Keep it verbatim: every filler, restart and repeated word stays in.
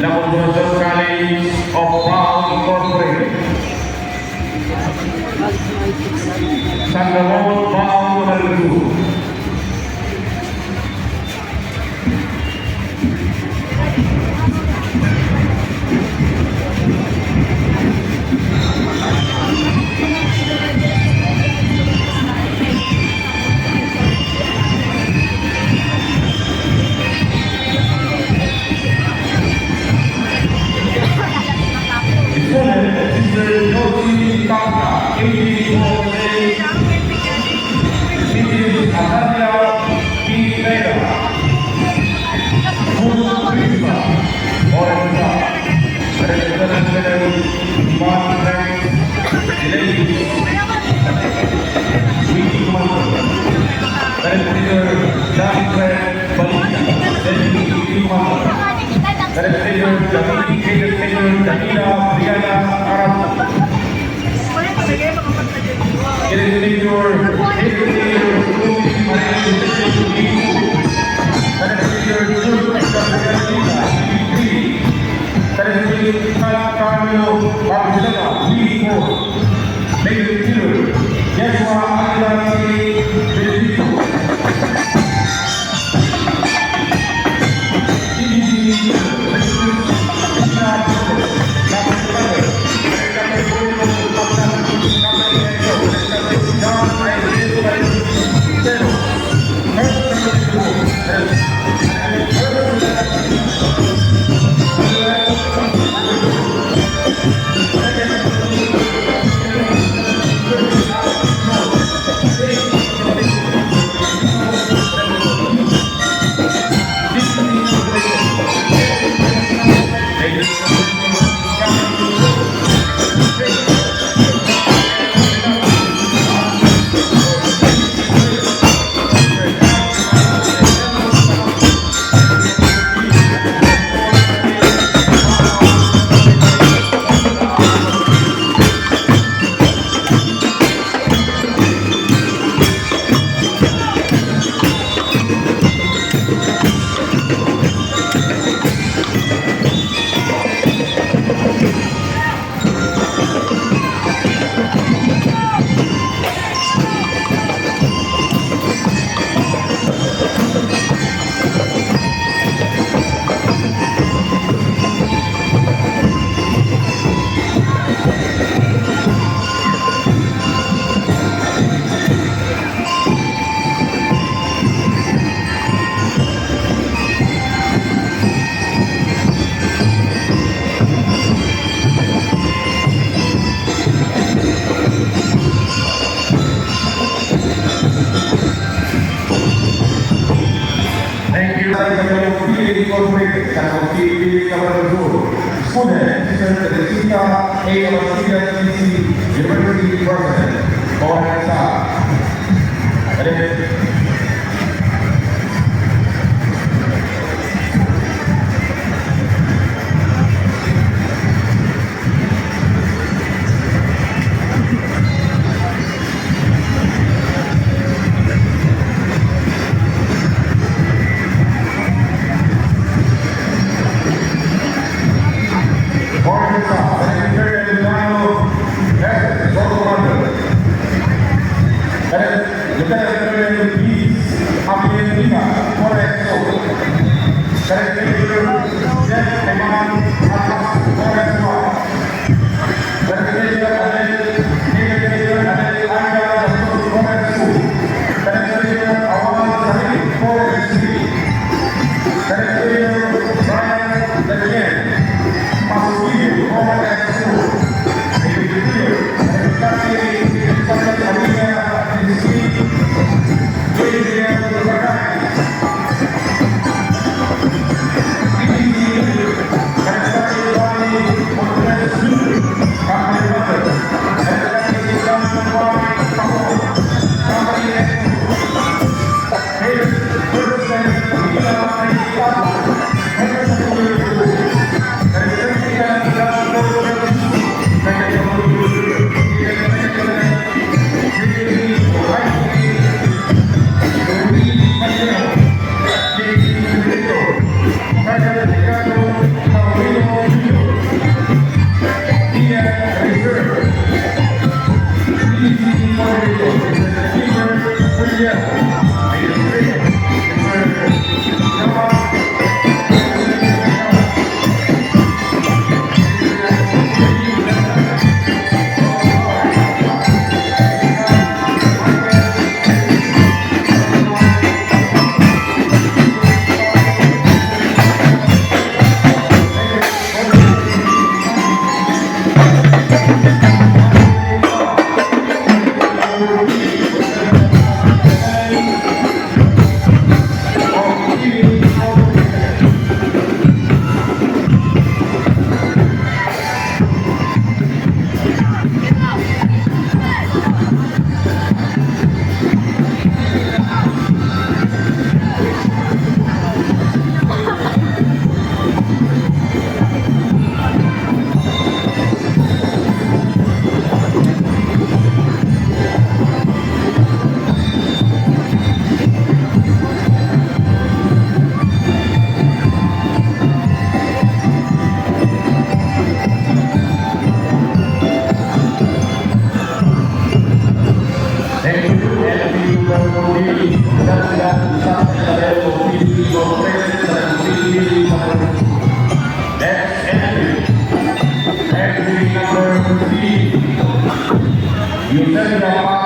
La Consolacion College of Bao Incorporated. San Ramon, Bao, Malugu. Student, Teacher Josie Tapia, A D four A, Teacher Atalia P. Vega, School Principal, Orange Star, Representative Ivan Frank, Ladies, Wiki Commander, Representative Jasper Balinya, Deputy Commander. Secretary, Deputy Secretary, Danila Briana Aram. Secretary, Secretary, Secretary, Carlo Barcelona, P four. Secretary, Joshua Aguilar, Benedicto. Thank you. Sa P L A Incorporated, sa P L A Camarines Sur, Student, Teacher Teresita A. Abastida, T C, University President, Paul Nagsa. Lieutenant Colonel P. Next entry. Entry number fifteen. Eusebia